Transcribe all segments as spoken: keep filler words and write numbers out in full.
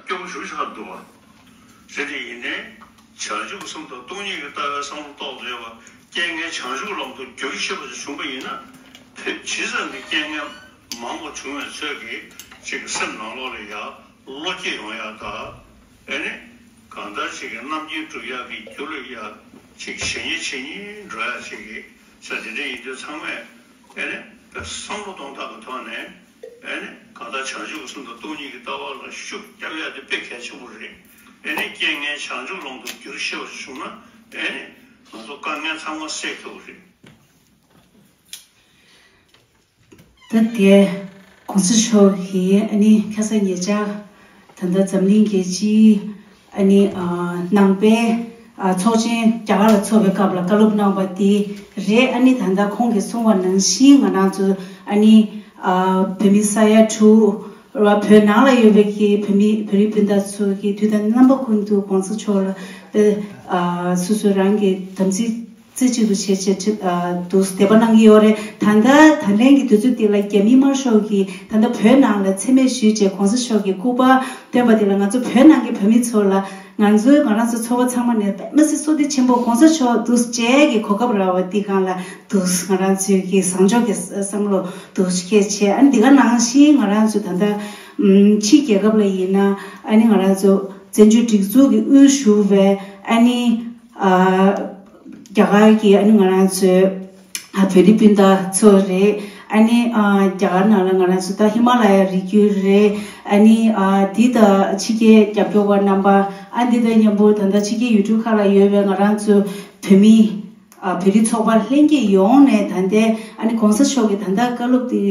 སྐྱོ་པོ་ཞེ་པོ་ཆགས་འདུག་བ། དེ་འདྲ་ཡིན་ནའི་བྱང་ཆུབ་ཀྱི་སེམས་དང་སྟོང་ཉིད་ཀྱི་ལྟ་བའི་བསམ་བློ་རྟོགས་བསྡད་པ། རྐྱེན་ངན་བྱང་ཆུབ་ལམ་དུ་བསྒྱུར་ཤེས་པ་ཞིག་བྱུང་པ་ཡིན་ན། དེ་ཇི་ཙམ་གྱི་རྐྱེན་ངན་མང་པོ་བྱུང་བའི་ཚོད་ཀྱིས་ཅིག་སེམས་ནང་ལོགས་ལ་ཡ་བློ་སྐྱེད་ཡོང་ཡ་དང་། ཨེ་ནི། གང་ལྟར་ཅིག་གི་རྣམ་མཁྱེན་སྒྲུབ་ཡག་གི་རྒྱུ་ལ་ཡ་ཅིག་གཞན་ཉིད་ཆོས་ཉིད་འགྲོ་ཡ་ཅིག་གི་ས་དེ་འདྲ་ཡིན་དུས། ཚང་མས་ཨེ་ནི་བསམ་བློ་གཏོང་ཐབས་ཀྱི་ཐོག་ནས། ཨེ་ནི་གང་ལྟར་བྱང་ཆུབ་ཀྱི་སེམས་དང་སྟོང་ཉིད་ཀྱི་ལྟ་བ་ལ་ཤུགས་རྒྱབ་ཡ་དེ་དཔེ་གལ་ཆེན་པོ་རེད། ཨེ་ནི་རྐྱེན་ངན་བྱང་ཆུབ་ལམ་དུ་བསྒྱུར་ཤེས་པ་ཞིག་བྱུང་ན། ཨེ་ནི་ང་ཚོ་དཀའ་ངལ་ཚང་མ་སེལ་ཐུབ་ཀྱི་རེད། ད་དེ་གོང་ས་མཆོག་གིས་ཨ་ནི་ཁ་སང་ཉེ་ཆར་ད་ལྟ་འཛམ་གླིང་རྒྱལ་སྤྱིའི་ཨ་ནི་ཨ་ནང་པའི་ཨ་ཚོགས་ཆེན་རྒྱ་གར་ལ་ཚོགས་པའི་སྐབས་ལ་བཀའ་སློབ་གནང་བ་དེ་རེད། ཨ་ནི་ད་ལྟ་ཁོང་གིས་གསུངས་པ་ནང་བཞིན་ང་རང་ཚོ་ཨ་ནི་ཨ་བོད་མི་ས་ཡ་དྲུག་བོད་ནང་ལ་ཡོད་པའི་གི་བོད་མི་བོད་རིགས་སྤུན་ཟླ་ཚོ་གིས་དུས་དང་རྣམ་པ་ཀུན་ཏུ་གོང་ས་མཆོག་ལ་དཔེ་ཨ་སོ་སོ་རང་གི་དམ་ཚིག་རྩེ་གཅིག་ཏུ་བྱས་བྱས་ཁྲི་ཨ་འདུག་དད་པ་གནང་གི་ཡོད་རེད། ད་ལྟ་ད་ལན་གྱི་དུས་ཚོད་འདི་ལ་རྒྱ་མི་དམར་ཤོག་གིས་ད་ལྟ་བོད་ནང་ལ་མཚན་སྨད་ཞུས་བྱས་གོང་ས་མཆོག་གི་སྐུ་པར་བཏོན་པ་འདི་ལ། ང་ཚོ་བོད་ནང་གི་བོད་མི་ཚོ་ལ། ང་ཚོའི་ང་རང་ཚོ་ཚོགས་པ་ཚང་མ་ནས་དཔེ་མི་སྲིད་བསོད་བདེ་ཆེན་པོ། གོང་ས་མཆོག་འདུག་མཇལ་གྱི་གོ་སྐབས་རག་པ་འདི་སྒང་ལ་འདུག་ང་རང་ཚོའི་གི་བཟང་ཕྱོགས་ཀྱི་བསམ་བློ་འདུག་སྐྱེས་བྱས། ཨ་ནི་འདི་ག་ནང་བཞིན་ང་རང་ཚོ་ད་ལྟ་ཕྱི་རྒྱལ་ཁབ་ལ་ཡིན་ན། ཨ་ནི་ང་རང་ཚོ་བཙན་བྱོལ་སྒྲིག་འཛུགས་ཀྱི་དབུ་བཞུགས་པའི་ཨ་ནི། ཨ། རྒྱ་གར་གྱི་ཨ་ནི་ང་རང་ཚོའི་ཨ་བོད་རིགས་སྤུན་ཟླ་ཚོ་རེད། ཨ་ནི་ཨ་རྒྱ་གར་ནང་ལ་ང་རང་ཚོ་ད་ཧི་མ་ལ་ཡ་རི་རྒྱུད་རེད། ཨ་ནི་ཨ་འདི་ད་ཕྱི་རྒྱལ་རྒྱབ་སྐྱོར་བ་རྣམ་པ། ཨ་འདི་དང་མཉམ་པོ་ད་ལྟ་ཕྱི་རྒྱལ་ཡུལ་གྲུ་ཁག་ལ་ཡོད་པའི་ང་རང་ཚོ་བོད་མི་ཨ་བོད་རིགས་ཚོགས་པ་ལྷན་རྒྱས་ཡོངས་ནས་ད་ལྟའི་ཨ་ནི་གོང་ས་མཆོག་གི་ད་ལྟ་བཀའ་སློབ་དེ་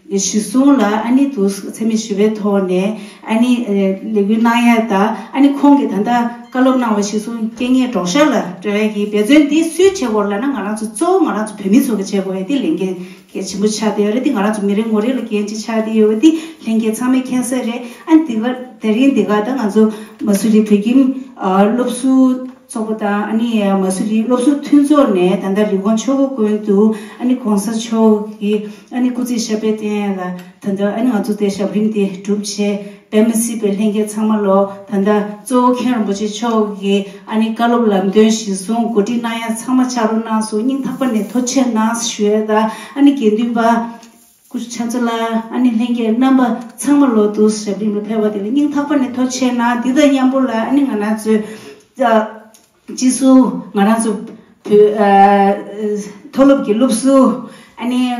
གཞི་བཟུང་ལ་ཨ་ནི་འདུག་མཚན་སྨད་ཞུ་བའི་ཐོག་ནས་ཨ་ནི་ལས་འགུལ་གནང་ཡ་དང་། ཨ་ནི་ཁོང་གིས་ད་ལྟ་བཀའ་སློབ་གནང་བ་གཞིར་བཟུང་རྐྱེན་ངན་གྲོགས་ཤར་ལ་འགྲོ་ཡ་གི་འབད་བརྩོན་འདི་སུས་བྱེད་དགོས་ལབ་ན། ང་རང་ཚོ་གཙོ་བོ་ང་རང་ཚོ་བོད་མི་ཚོ་གིས་བྱེད་དགོས་ཡ་དེ་ལས་འགན་གལ་ཆེན་པོ་ཆགས་བསྡད་ཡོད་རེད། དེ་ང་རང་ཚོ་མི་རེ་ངོ་རེ་ལ་འགན་ཅིག་ཆགས་བསྡད་ཡོད་པ་དེ་ལྷན་རྒྱས་ཚང་མས་མཁྱེན་གསལ་རེད། ཨ་ནི་འདི་ག་དེ་རིང་འདི་ག་ད་ང་ཚོ་མ་སུ་རི་བོད་ཁྱིམ་སློབ་ཟུར་ཚོགས་པ་དང་། ཨ་ནི་མ་སུ་རི་སློབ་ཟུར་མཐུན་ཚོགས་ནས་ད་ལྟ་རི་ཀོན་ཆོས་འཁོར་དགོན་དུ་ཨ་ནི་གོང་ས་མཆོག་གི་ཨ་ནི་སྐུ་ཚེ་ཞབས་པད་བརྟན་ཡ་ལ་ད་ལྟ་ཨ་ནི་ང་ཚོ་དེ་ཞབས་རིམ་དེ་གྲུབ་བྱས། དཔེ་མི་སྲིད་པའི་ལྷན་རྒྱས་ཚང་མ་ལོ། ད་ལྟ་གཙོ་བོ་མཁན་རིན་པོ་ཆེ་མཆོག་གིས་ཨ་ནི་བཀའ་སློབ་ལམ་སྟོན་གཞིར་བཟུང་གོ་སྒྲིག་གནང་ཡ་ཚང་མ་ཕྱག་རོགས་གནང་སོང་། སྙིང་ཐག་པ་ནས་ཐུགས་རྗེ་གནང་ཞུ་ཡ་དང་། ཨ་ནི་དགེ་འདུན་པ་སྐུ་ཞབས་ཚོ་ལ། ཨ་ནི་ལྷན་རྒྱས་རྣམ་པ་ཚང་མ་ལོ་འདུག་ཞབས་རིམ་ལ་ཕེབས་པ་དེ་ལ་སྙིང་ཐག་པ་ནས་ཐུགས་རྗེ་གནང་། འདི་དང་མཉམ་པོ་ལ་ཨ་ནི་ང་རང་ཚོའི་སྤྱི་ཟུར་ང་རང་ཚོ་བོད་ཨ་མཐོ་སློབ་ཀྱི་སློབ་ཟུར། ཨ་ནི་ཨ་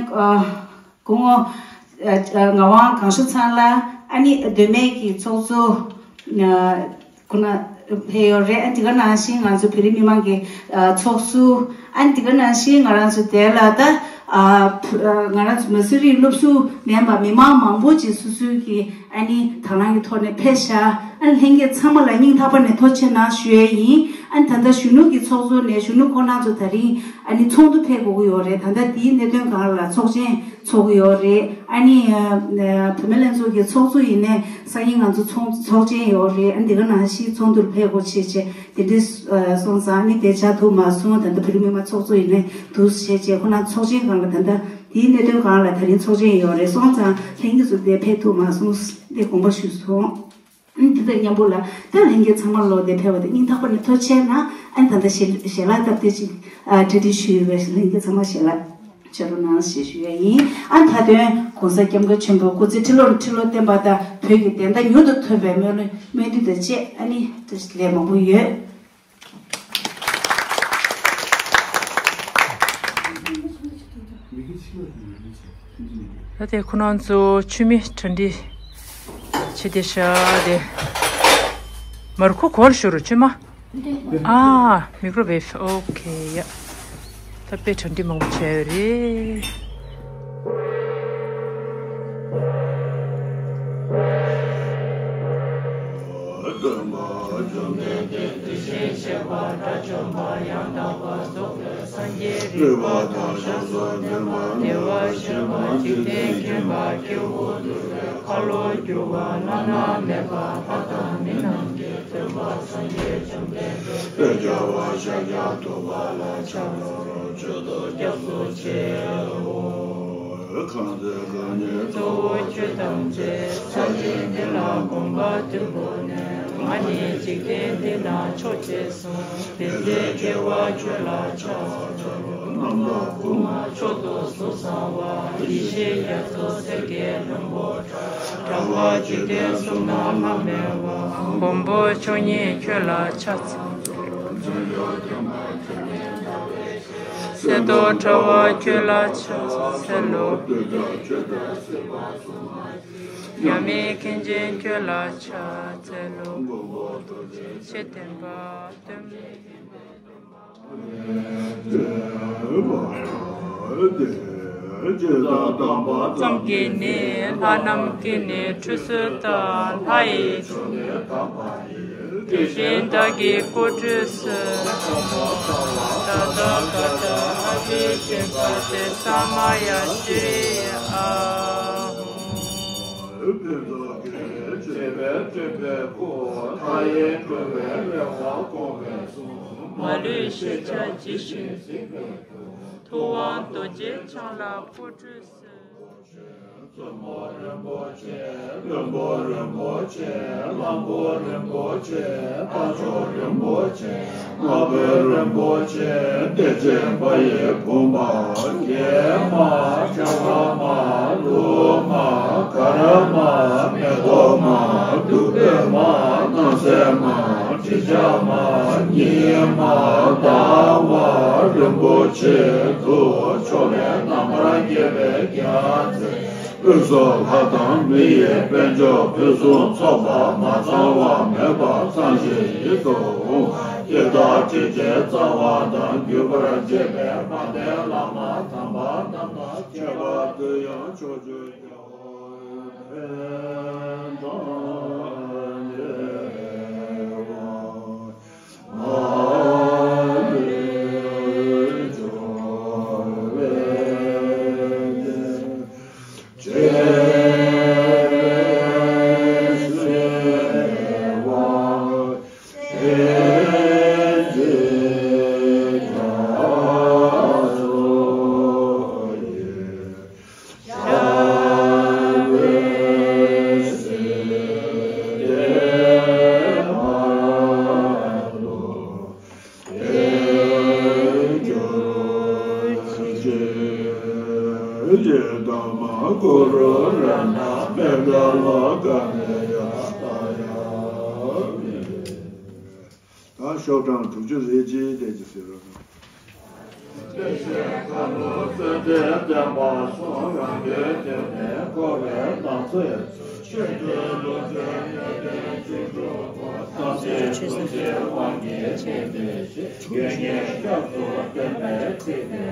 སྐུ་ངོ་ཨ་ངག་དབང་གང་ཤོ་ཚང་ལགས། ཨ་ནི་མདོ་སྨད་ཀྱི་ཚོགས་གཙོ་ཨ་ཁོ་ན་ཕེབས་ཡོད་རེད། ཨ་འདི་ག་ནང་བཞིན་ང་ཚོ་བོད་རིགས་མི་མང་གི་ཨ་ཚོགས་ཟུར། ཨ་འདི་ག་ནང་བཞིན་ང་རང་ཚོ་དེ་ལ་ད་ཨ་ང་རང་ཚོ་མ་སུ་རི་སློབ་ཟུར་མིན་པ་མི་མང་མང་པོ་ཅིག་སོ་སོའི་གི་ཨ་ནི་དང་བླངས་ཀྱི་ཐོག་ནས་ཕེབས་ཤག་ཨ་ལྷན་རྒྱས་ཚང་མ་ལ་སྙིང་ཐག་པ་ནས་ཐུགས་རྗེ་གནང་ཞུ་ཡས་ཡིན། ཨ་ད་ལྟ་གཞོན་ནུ་གི་ཚོགས་གཙོ་ནས་གཞོན་ནུ་ཁོང་རྣམ་ཚོ་དེ་རིང་ཨ་ནི་ཚོགས་འདུ་ཕེབས་དགོས་ཀྱི་ཡོད་རེད། ད་ལྟ་དེའི་གནད་དོན་སྒང་ལ་ཚོགས་ཆེན་ཚོགས་ཀྱི་ཡོད་རེད། ཨ་ནི་ཨ་བུད་མེད་ལྷན་ཚོགས་ཀྱི་ཚོགས་གཙོ་ཡིན་ནའི་སང་ཉིན་ང་ཚོ་ཚོགས་ཚོགས་ཆེན་ཡོད་རེད། ཨ་འདི་ག་ནང་བཞིན་ཚོགས་འདུར་ཕེབས་དགོས་བྱས་བྱས་དེ་འདྲའི་སོང་ཙང་ཨ་ནི་དེ་ཆགས་ཐུབ་མ་སོང་། ད་ལྟ་བོད་རིགས་མི་མང་ཚོགས་གཙོ་ཡིན་ནའི་འདུག་བྱས་བྱས་ཁོང་རྣམ་ཚོགས་ཆེན་སྒང་ལ་ད་ལྟ་དེའི་གནད་དོན་སྒང་ལ་དེ་རིང་ཚོགས་ཆེན་ཡོད་རེད། སོང་ཙང་ལྷན་རྒྱས་ཚོ་དེ་ཕེབས་ཐུབ་མ་སོང་། དེ་དགོངས་པ་ཞུས་སོང་། ཨ་ནི་དེ་དང་མཉམ་པོ་ལ་ད་ལྷན་རྒྱས་ཚང་མ་ལོ་དེ་ཕེབས་པ་དེ་སྙིང་ཐག་པ་ནས་ཐུགས་རྗེ་གནང་། ཨ་ནི་ད་ལྟ་ཞལ་ཞལ་ལག་སྟབས་བདེ་ཅིག་ཨ་གྲ་སྒྲིག་ཞུས་ཡོད་པས། ལྷན་རྒྱས་ཚང་མ་ཞལ་ལག་ཕྱག་རོགས་གནང་ཞེས་ཞུ་ཡ་ཡིན། ཨ་མཐའ་དོན་གོང་ས་སྐྱབས་མགོན་ཆེན་པོ་སྐུ་ཚེ་ཁྲི་ལོར་ཁྲི་ལོ་བརྟན་པ་དང་བོད་ཀྱི་བདེན་མཐའ་མྱུར་དུ་ཐོན་པའི་སྨོན་སྨོན་འདུན་དང་བཅས་ཨ་ནི་ལས་མང་པོ་ཡོད། ད་དེ་ཁོ་རང་ཚོ་མཆོད་མེ་གྲ་སྒྲིག་བྱེད་བསྡད་ཤག་དེ་མར་ཁུ་གོལ་ཞུ་རུ་མཆོད་མ། ཨ་མིག་རོ་ཝེབ། ཨོ་ཁེ་ཡ། ད་དཔེ་གྲ་སྒྲིག་མང་པོ་བྱས་ཡོད་རེད། སྟོན་པ་བཅོམ་ལྡན་འདས་དེ་བཞིན་གཤེགས་པ་དགྲ་བཅོམ་པ་ཡང་དག་པར་རྫོགས་པའི་སངས་རྒྱས་རིག་པ་དང་ཞབས་སོར་གྱུར་པ་བདེ་བར་གཤེགས་པ་འཇིག་རྟེན་མཁྱེན་པ་སྐྱེས་བུ་འདུལ་བའི་ཁ་ལོ་སྒྱུར་བ་བླ་ན་མེད་པ་ལྷ་དང་མི་རྣམས་ཀྱི་སྟོན་པ་སངས་རྒྱས་བཅོམ་ལྡན་འདས་དཔལ་རྒྱལ་བ་ཤཱཀྱ་ཐུབ་པ་ལ་ཕྱག་འཚལ་ལོ། མཆོད་དོ་སྐྱབས་སུ་མཆིའོ། གང་ཚེ་གང་ཉིད་གཙོ་བོ་ཁྱོད་ཐམས་ཅད། ས་གཞི་འདི་ལ་གོམ་པ་བདུན་བོར་ནས། ང་ནི་འཇིག་རྟེན་འདི་ན་མཆོག་ཅེས་གསུངས། དེ་ཚེ་སྐྱེ་བ་ཁྱོད་ལ་ཕྱག་འཚལ་ལོ། རྣམ་དག་སྐུ་མ་མཆོག་ཏུ་གཟུགས་བཟང་བ། ཡེ་ཤེས་རྒྱ་མཚོ་སེར་སྐྱའི་ལྷུན་པོ་འདྲ། དྲ་བ་འཇིག་རྟེན་གསུམ་ན་མ་མེད་པ། མགོན་པོ་མཆོག་བརྙེས་ཁྱོད་ལ་ཕྱག་འཚལ་ལོ། གསེར་མདོག་ཕྲ་བ་ཁྱོད་ལ་ཕྱག་འཚལ་ལོ། མཉམ་མེད་མཁན་ཆེན་ཁྱོད་ལ་ཕྱག་འཚལ་ལོ། མགོན་པོ་རྡོ་རྗེ་ཆོས་ལྡན་པ། སྟོན་པའི་ཙམ་གྱིས་ནི་ལྷ་རྣམས་ཀྱི་ནི་ཁྲུས་གསོལ་ལྟར། ལྷ་ཡི་དེ་བཞིན་བདག་གིས་སྐུ་ཁྲུས་གསོལ། ཏདྱ་ཐཱ་ག་ཏ་ཨ་བྷི་ཤེ་ཀ་ཏེ་ས་མ་ཡ་ཤྲི་ཡེ་ཨཱ་ཧུ། ཕུན་ཚོགས་ཀྱི་བྱེ་བས་སྤྲིན་པའི་སྐུ། མཐའ་ཡས་འགྲོ་བའི་རེ་བ་སྐོང་བའི་གསུང་། མ་ལུས་ཤེས་བྱ་ཇི་བཞིན་གཟིགས་པའི་སྐུ། ཐུབ་དབང་རྡོ་རྗེ་འཆང་ལ་སྐུ་ཁྲུས་གསོལ། བཙུན་མོ་རིན་པོ་ཆེ། བློན་པོ་རིན་པོ་ཆེ། གླང་པོ་རིན་པོ་ཆེ། རྟ་མཆོག་རིན་པོ་ཆེ། རྔ་བོ་རིན་པོ་ཆེ། བདེ་ཆེན་དཔལ་ཡེ་བུམ་པ། ཀྱེ་མ། ཆར་པ་མ། ལུག་མ། གར་མ། མེ་ཏོག་མ། བདུག་སྤོས་མ། སྣང་གསལ་མ། དྲི་ཆབ་མ། ཉི་མ། ཟླ་བ་རིན་པོ་ཆེ་དུ། ཕྱོགས་ལས་རྣམ་པར་རྒྱལ་བའི་རྒྱལ་མཚན། དབུས་སུ་ལྷ་དང་མི་ཡི་དཔལ་འབྱོར་ཕུན་སུམ་ཚོགས་པ་མ་ཚང་བ་མེད་པ་ཚང་ཞིང་ཡིད་དུ་འོང་བ། སྐྱེ་རྒ་འཆི་བའི་རྩ་བ་དང་རྒྱུད་པར་བཅས་པའི་དཔལ་ལྡན་བླ་མ་དམ་པ་རྣམས་དང་མཆོད་པ་ཕུལ་ཡང་ཕྱོགས་བཅུའི་རྒྱལ་བ། ཕན་དང་བདེ་བ། ད་ཤོག་གྲངས་དྲུག་ཅུ་རེ་གཅིག་དེ་ཅི་ཟེར་རོ། དཔེ་ཆའི་ཁ་ལོ་བརྩེ་ལྡན་བསྟན་པ་སྲུང་། རང་གི་དོན་ནི་འཁོར་བའི་ནང་ཚེ་ཆོས་ཀྱི་ལུགས་སྲོལ་ཡོན་ཏན་ཅི་འགྲུབ་པོ། ཐམས་ཅད་ཐུགས་རྗེའི་དབང་གིས་ཐེག་པའི་ཕྱིར། དགེ་བསྙེན་སྐྱབས་སུ་བསྟེན་པའི་ཚིག་དེ།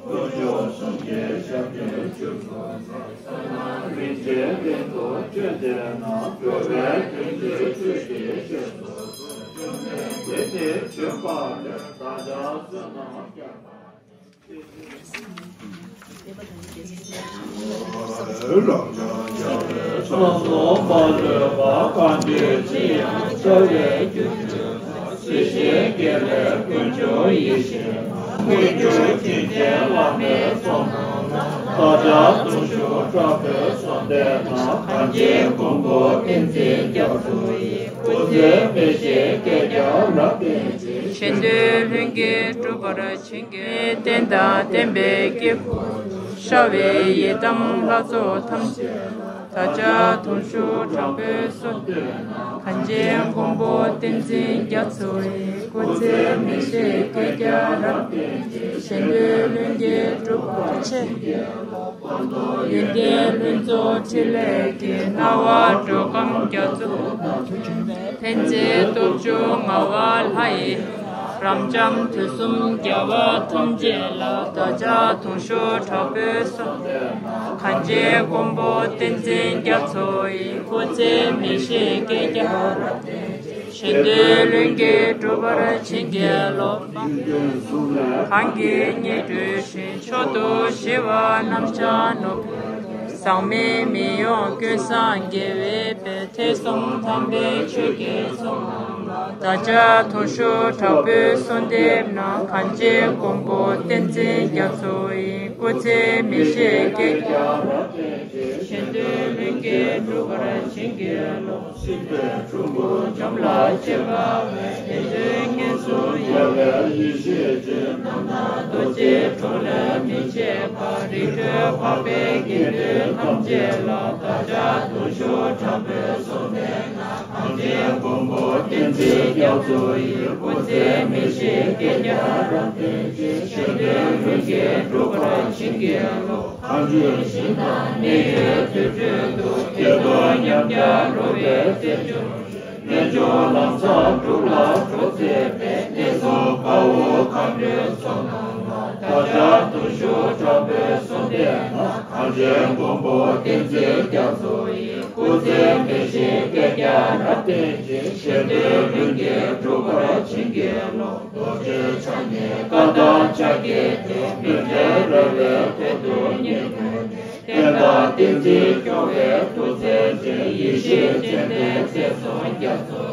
དཀོན་མཆོག་གསུམ་གྱི་ཞབས་རྗེས་བཅུ་དྲུག་ཚེ། རིན་ཆེན་གླིང་དུ་བྱོན་ཏེ་ན། འགྲོ་བའི་དོན་འདི་ཆོས་ཀྱི་ཆོས་སུ་གསུངས། བཅོམ་ལྡན་འདས་ནི་བྱོན་པ་ལས། བདག་ཅག་བསོད་ནམས་བསྐྱེད་པ། ལམ་ལ་བྱ་བའི་ཚོགས་རྫོགས་མ་ལུས་པ། གང་གི་ཚེ་ཡང་བྱ་བའི་རྒྱུ། སྲིད་ཞིའི་དགེ་ལེགས་ཀུན་འབྱུང་ཡིད་བཞིན་ནོར། མངོན་གྱུར་བྱིན་ཅན་བླ་མའི་ཚོགས་རྣམས་ལ། བདག་ཅག་གདུང་ཤུགས་དྲག་པོས་གསོལ་འདེབས་ན། གང་ཕྱིར་མགོན་པོ་བསྟན་འཛིན་རྒྱ་མཚོ་ཡི། སྐུ་ཚེ་མི་ཤིགས་བསྐལ་བརྒྱར་རབ་བརྟན་ཅིང་། གཞན་དོན་ལྷུན་གྱིས་གྲུབ་པར་བྱིན་གྱིས་བརླབ། བསྟན་དང་བསྟན་པའི་དཀྱིལ་འཁོར་དུ། ཤར་བའི་ཡི་དམ་ལྷ་ཚོགས་ཐམས་ཅད་ལ། བདག་ཅག་གདུང་ཤུགས་དྲག་པོས་གསོལ་འདེབས་ན། གང་ཕྱིར་མགོན་པོ་བསྟན་འཛིན་རྒྱ་མཚོ་ཡི། སྐུ་ཚེ་མི་ཤིགས་བསྐལ་བརྒྱར་རབ་བརྟན་ཅིང་། གཞན་དོན་ལྷུན་གྱིས་གྲུབ་པར་བྱིན་གྱིས་རློབས། ཡོན་ཏན་ལྷུན་རྫོགས་ཕྲིན་ལས་ཀྱི། སྣང་བ་འགྲོ་ཁམས་རྒྱ་མཚོ་ན། འཕན་མཛད་སྟོབས་བཅུ་ལྔ་པ་ལྷ་ཡི། རབ་འབྱམས་དུས་གསུམ་རྒྱལ་བ་ཐམས་ཅད་ལ། བདག་ཅག་གདུང་ཤུགས་དྲག་པོས་གསོལ་འདེབས་ན། གང་ཕྱིར་མགོན་པོ་བསྟན་འཛིན་རྒྱ་མཚོ་ཡི། སྐུ་ཚེ་མི་ཤིགས་བསྐལ་བརྒྱར་རབ་བརྟན་ཅིང་། གཞན་དོན་ལྷུན་གྱིས་གྲུབ་པར་བྱིན་གྱིས་རློབས། གང་གིས་སྙིང་བསྡུས་ཤིང་། མཆོག་ཏུ་ཞི་བ་རྣམ་བྱང་ནོར་བུ་ལས། ཟག་མེད་མི་གཡོ་ཀུན་བཟང་རྒྱལ་བའི་དཔལ། ཐེག་གསུམ་དམ་པའི་ཆོས་ཀྱི་ཚོགས་རྣམས་ལ། བདག་ཅག་དུར་ཞུ་དྲག་པོའི་གསོལ་འདེབས་ན། གངས་ཅན་མགོན་པོ་བསྟན་འཛིན་རྒྱ་མཚོ་ཡི། སྐུ་ཚེ་མི་ཤིགས་བསྐལ་བརྒྱར་རབ་བརྟན་ཅིང་། གཞན་དོན་ལྷུན་གྱིས་འགྲུབ་པར་བྱིན་གྱིས་རློབས། སྲིད་པའི་འཁྲུལ་འཁོར་འཇོམས་ལ་གཅེས་པ་བས། བདེན་དོན་ངེས་སུ་ཡལ་བའི་ཡེ་ཤེས་ཅན། རྣམ་སྣང་རྡོ་རྗེའི་འགྲོ་ལས་མི་ཕྱེད་པ། རི་ཁྲོད་འཕགས་པའི་དགེ་འདུན་ཐམས་ཅད་ལ། བདག་ཅག་དུར་ཞུ་དྲག་པོའི་གསོལ་འདེབས་ན། གངས་ཅན་མགོན་པོ་བསྟན་འཛིན་རྒྱ་མཚོ་ཡི། སྐུ་ཚེ་མི་ཤིགས་བསྐལ་བརྒྱར་རབ་བརྟན་ཅིང་། གཞན་དོན་ལྷུན་གྱིས་འགྲུབ་པར་བྱིན་གྱིས་རློབས། གངས་ཅན་ཞིང་དང་གནས་ཡུལ་དུར་ཁྲོད་དུ། བདེ་སྟོང་ཉམས་བརྒྱ་འགྲོ་བའི་རྩེར་སྤྱོད་ཅིང་། རྣལ་འབྱོར་ལམ་བཟང་སྒྲུབ་ལ་གྲོགས་མཛད་པའི། གནས་གསུམ་དཔའ་བོ་མཁའ་འགྲོའི་ཚོགས་རྣམས་ལ། བདག་ཅག་དུར་ཞུ་དྲག་པོའི་གསོལ་འདེབས་ན། གངས་ཅན་མགོན་པོ་བསྟན་འཛིན་རྒྱ་མཚོ་ཡི། སྐུ་ཚེ་མི་ཤིགས་བསྐལ་བརྒྱར་རབ་བརྟན་ཅིང་། གཞན་དོན་ལྷུན་གྱིས་འགྲུབ་པར་བྱིན་གྱིས་རློབས། རྡོ་རྗེ་འཆང་གི་བཀའ་དང་ཕྱག་རྒྱས་ཏེ། མི་འབྲལ་རེ་བའི་དོན་དུ་སྙིང་བརྐྱང་ནས། བསྟན་དང་བསྟན་འཛིན་སྐྱོང་བའི་ཐུགས་བརྩེ་ཅན། ཡེ་ཤེས་སྤྱན་ལྡན་མཛད་བཟུང་རྒྱ་མཚོ་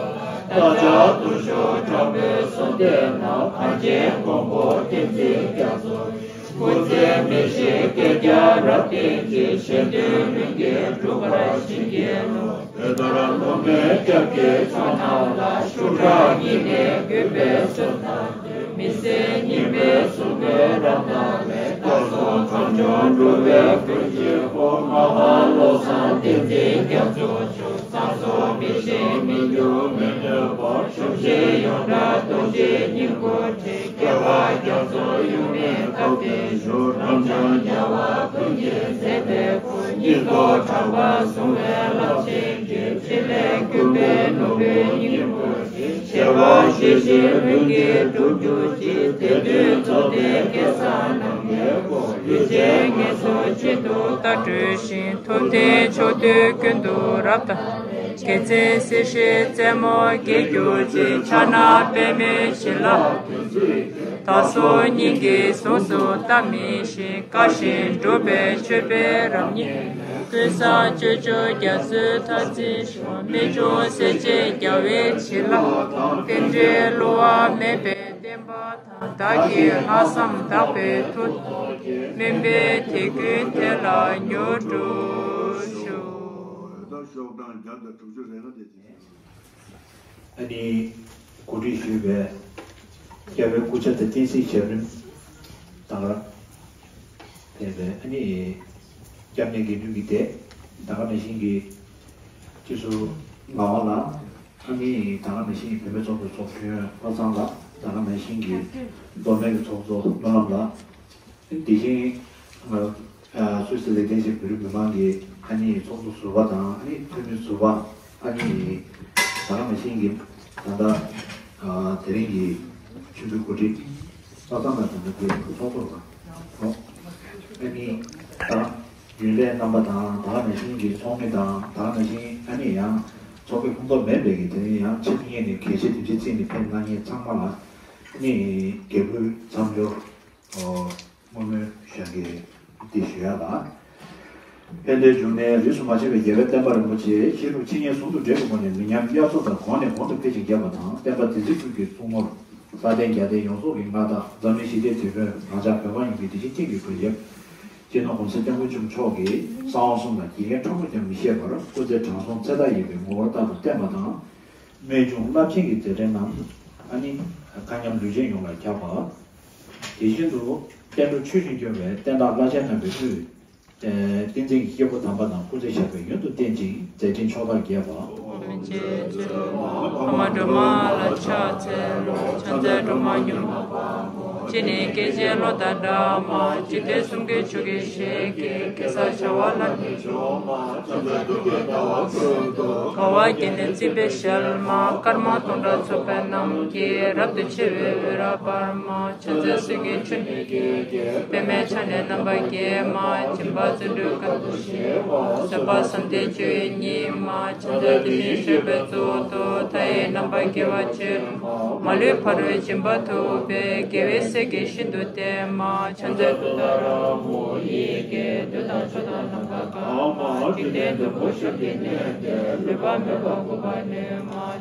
ལ། བདག་ཅག་དུར་ཞུ་དྲག་པོའི་གསོལ་འདེབས་ན། གངས་ཅན་མགོན་པོ་བསྟན་འཛིན་རྒྱ་མཚོ་ཡི། སྐུ་ཚེ་མི་ཤིགས་བསྐལ་བརྒྱར་རབ་བརྟན་ཅིང་། གཞན་དོན་ལྷུན་གྱིས་འགྲུབ་པར་བྱིན་གྱིས་རློབས། འོད་ལྡན་ལྷོ་མོན་སྐྱབས་ཀྱི་ཕྱོགས་རྣམས་ལ། ཤུགས་དྲག་སྙིང་ནས་གུས་པས་གསོལ་བ་འདེབས། མི་ཟད་སྙིགས་མའི་ཟུག་རྔུའི་རབ་སྣང་མེད། བདག་སོགས་གངས་ལྗོངས་འགྲོ་བའི་ཀུན་གྱི་དབང་། མ་ཧཱ་བློ་བཟང་བསྟན་འཛིན་རྒྱ་མཚོ་མཆོག །བསམ་སོགས་མི་ཤེས་མི་འགྱུར་མི་གནོད་པ། ཞབས་ཕྱི་ཡོངས་གྲགས་རྡོ་རྗེའི་སྙིང་པོ་ཁྲིད། རྒྱལ་བ་རྒྱ་མཚོ་ཡུམ་གཉིས་ཀ་བརྟན་བཞུགས། རབ་འབྱམས་རྒྱལ་བ་ཀུན་གྱི་མཛད་པའི་སྐུ། སྙིང་སྟོབས་དྲག་པོ་བཟུང་བའི་རླབས་ཆེན་གྱི། ཕྲིན་ལས་ཀུན་པས་ནོར་བུའི་སྙིང་པོ་ཁྲིད། བྱེ་བ་བཞི་བཞིར་ལྷུན་གྱིས་གྲུབ་གྱུར་ཅིག །དེ་དུས་རྫོགས་ལྡན་སྐལ་བཟང་རྣམས་ཀྱི་དབང་། ལུས་ཅན་ངན་སོང་གཅིག་ཏུ་བརྟག་གྲོལ་ཞིང་། ཐུབ་བསྟན་ཕྱོགས་དུས་ཀུན་ཏུ་རབ་དར། རྒྱལ་མཚན་སྲིད་ཞིའི་རྩེ་མོར་རྒྱས་གྱུར་ཅིག །ཕྱག་ན་པདྨོའི་བྱིན་རླབས་བདུད་རྩིའི་རི། བདག་སོགས་སྙིང་གི་གཟུངས་སུ་བལྟ་མི་ཤེས། དཀའ་ཞིང་སྒྲུབ་པའི་མཆོད་པའི་རབ་བརྙེས། ཀུན་བཟང་སྤྱོད་འཇུག་རྒྱ་མཚོའི་མཐར་འཛིན་ཤོག །རྨད་བྱུང་སྲས་ཆེན་རྒྱལ་བའི་བྱིན་རླབས་དང་། རྟེན་འབྲེལ་བསླུ་བ་མེད་པའི་བརྟན་པ་དང་། བདག་གི་ལྷག་བསམ་དག་པའི་མཐུ་སྟོབས་ཀྱིས། སྨོན་པའི་དེད་དགུན་དེ་ལ་མྱུར་འགྲུབ་ཤོག །ད་ཤོག་གྲངས་བརྒྱ་དང་དྲུག་ཅུ་རེ་ལྔ་དེ་ཨ་ནི་གོ་སྒྲིག་ཞུས་པའི་རྒྱལ་བའི་སྐུ་ཕྱྭ་དང་བསྟན་སྲིད་ཞབས་དྲུང་དང་། ཕེབས་པའི་ཨ་ནི་སྐྱབས་གནས་དགེ་འདུན་གྱི་སྡེ། ད་ག་ནང་བཞིན་གྱི་སྤྱི་ཟུར་ངག་དབང་ལགས། ཨ་ནི་ད་ག་ནང་བཞིན་བུད་མེད་ཚོགས་གཙོ་ཚོགས་གཞོན་བློ་བཟང་ལགས། ད་ག་ནང་བཞིན་གྱི་མདོ་སྨད་ཀྱི་ཚོགས་གཙོ་སྨོན་ལམ་ལགས། དེ་བཞིན་ང་སུད་སི་ལེགས་ལྡན་ཤེས་བོད་རིགས་མི་མང་གི་ཨ་ནི་ཚོགས་གཙོ་ཟུར་པ་དང་། ཨ་ནི་འཐུས་མི་ཟུར་པ། ཨ་ནི་ད་ག་ནང་བཞིན་གྱི་ད་ལྟ་དེ་རིང་གི་ཆིབས་བསྒྱུར་གོ་སྒྲིག་ལྷག་བསམ་དང་ལྡན་པའི་ཚོགས་གཙོ་ལགས། ཨ་ནི་ད་རྒྱུན་ལས་རྣམ་པ་དང་། ད་ག་ནང་བཞིན་གྱི་ཚོགས་མི་དང་། ད་ག་ནང་བཞིན་ཨ་ནི་ཡང་ཚོགས་ཀྱི་ཁོངས་གཏོགས་མེད་པའི་གི་དེ་རིང་ཡང་ཆེད་དུ་གཉེར་ནས་གལ་ཆེ་དེ་འདྲ་བརྩིས་ནས་ཕེབས་གནང་མཁན་ཚང་མ་ལ་ཨ་ནི་དགེ་འབུལ་མཚམས་སྦྱོར། ཨོ། བསྔོ་སྨོན་ཞུ་ཡག་འདི་ཞུ་ཡ་ལ། ཕན་བདེའི་འབྱུང་གནས་རིས་སུ་མ་ཆད་པའི་རྒྱལ་བའི་བསྟན་པ་རིན་པོ་ཆེ་ཤེས་རབ་འཆད་ཉན་ཟུང་དུ་འབྲེལ་བའི་སྒོ་ནས་མི་ཉམས་དབྱར་མཚོ་ལྟར་གོང་ནས་གོང་དུ་འཕེལ་ཞིང་རྒྱས་པ་དང་། བསྟན་པ་འདི་ཚེ་ཀུན་གྱི་བཙུན་མོར་ས་སྟེང་རྒྱལ་བསྟན་ཡོངས་རྫོགས་ཀྱི་མངའ་བདག་འཛམ་གླིང་ཞི་བདེའི་དེད་དཔོན་རང་ཅག་བོད་པ་ཡོངས་ཀྱི་བདེ་སྐྱིད་ཅན་གྱི་གོ་ཡབ་སྤྱི་ནོར་༸གོང་ས་༸སྐྱབས་མགོན་ཆེན་པོ་མཆོག་གིས་གསང་བ་གསུམ་ལ་དགེ་རྒན་ཕྲ་མོར་ཀྱང་མི་བཤད་པར་སྐུ་ཚེ་དྲང་སྲོང་ཚེ་མཐའ་ཡས་པའི་ངོ་བོར་རྟག་ཏུ་བརྟན་པ་དང་། རྨད་བྱུང་རླབས་ཆེན་གྱི་མཛད་འཕྲིན་རྣམས་ཨ་ནི་མཁའ་མཉམ་ལུས་ཅན་ཡོངས་ལ་ཁྱབ་པ། དེ་བཞིན་དུ་བསྟན་འགྲོ་ཆོས་བཞིན་སྐྱོང་བའི་བསྟན་བདག་བླ་ཆེན་རྣམ་པའི་དབུས། ཨེ། བསྟན་འཛིན་གྱི་སྐྱེས་བུ་དམ་པ་རྣམས་སྐུ་ཚེ་ཞབས་པད་ཡུན་དུ་བརྟན་ཅིང་མཛད་འཕྲིན་ཕྱོགས་མཐར་རྒྱས་པ། ཕ་མ་སྒྲོལ་མ་ལ་ཕྱག་འཚལ་ལོ། ཕྱག་འཚལ་སྒྲོལ་མ་མྱུར་མ་དཔའ་མོ། སྤྱན་ནི་སྐད་ཅིག་གློག་དང་འདྲ་མ། འཇིག་རྟེན་གསུམ་མགོན་ཆུ་སྐྱེས་ཞལ་གྱི། གེ་སར་བྱེ་བ་ལྷ་ནི་འཇོམས་མ། ཕྱག་འཚལ་ཐུགས་ཀྱི་ཟླ་བ་ཀུན་ཏུ། དགའ་བ་བརྒྱ་ནི་བརྩེགས་པའི་ཞལ་མ། སྐར་མ་སྟོང་ཕྲག་ཚོགས་པ་རྣམས་ཀྱིས། རབ་ཏུ་ཕྱེ་བའི་འོད་རབ་འབར་མ། ཕྱག་འཚལ་སེང་གེ་ཁྲི་གཉན་གྱིས་བརྒྱན། པདྨས་ཕྱག་ནི་རྣམ་པར་བརྒྱན་མ། སྦྱིན་པ་བརྩོན་འགྲུས་ཀུན་ཏུ་བཞེས་མ། བཟོད་པ་བསམ་གཏན་སྤྱོད་ཡུལ་ཉིད་མ། ཕྱག་འཚལ་དེ་བཞིན་གཤེགས་པའི་གཙུག་ཏོར། མཐའ་ཡས་རྣམ་པར་རྒྱལ་བ་ཆེན་པོ། མ་ལུས་ཕ་རོལ་ཕྱིན་པ་ཐོབ་པའི། རྒྱལ་བའི་སྲས་ཀྱིས་ཤིན་ཏུ་བསྟེན་མ། ཕྱག་འཚལ་ཏུཏྟཱ་ར་མུ་ནི་གྱིས། འདོད་དང་ཕྱོགས་དང་ནམ་མཁའ་གང་མ། འཇིག་རྟེན་བདུན་པོ་བཞི་གི་གནས་ཏེ། ལུས་པ་མེད་པར་འགུགས་པར་ནུས་མ།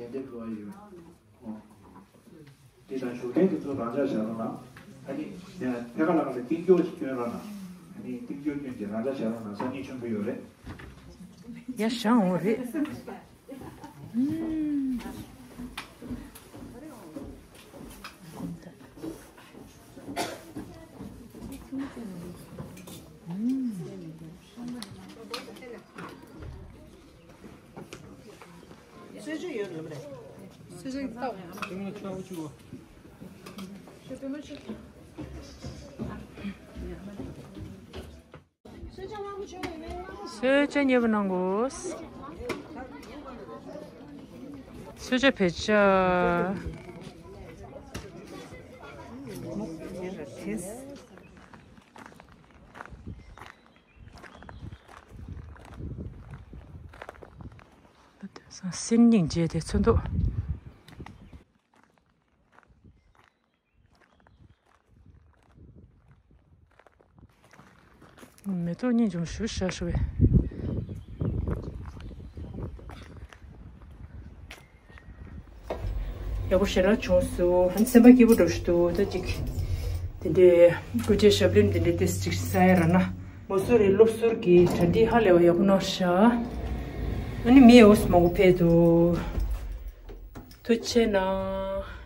ཞལ་འདེབས་འགྲོ་བ་ཡོད། འོ། འདི་དང་བཞུགས་གདན་དེ་ཚོ་རང་འཇགས་བྱ་རོགས་གནང་། ཨ་ནི་ཐད་ཀར་ལ་ལ་ཏིང་ཀྱོག་ཅིག་སྐྱོན་རོགས་གནང་། ཨ་ནི་ཏིང་ཀྱོག་སྐྱོན་ཅིག་རང་འཇགས་བྱ་རོགས་གནང་། སང་ཉིན་ཆེན་པོ་ཡོད་རེད། ཡ་ཞང་འོ་རེད། གསོལ་ཇ་མཉེས་པོ་གནང་དགོས། གསོལ་ཇ་བེད་སྤྱད། སེམས་སྙིང་རྗེ་དེ་ཚོ་འདུག་མེ་ཏོག་གཉིས་ཀྱང་ཞུ་ཤ་ཤུ་བས། ཡག་པོ་ཞེ་དྲག་བྱུང་སོང་། ཨ་ནི་སེམས་པ་སྐྱིད་པོ་འགྲོ་ཞིག་འདུག་ད་ཅིག་དེ་འདྲའི་སྐུ་ཕྱྭའི་ཞབས་རིམ་དེ་འདྲའི་ཏེ་ཅིག་ས་ཡ་ར་ན། མོ་སོ་རི་སློབ་ཟུར་གྱི་གྲ་སྒྲིག་ཧ་ལས་པ་ཡག་པོ་གནང་ཤག་ཨ་ནི་མི་འོ་སི་མང་པོ་ཕེབས་འདུག་ཐུགས་རྗེ་གནང་།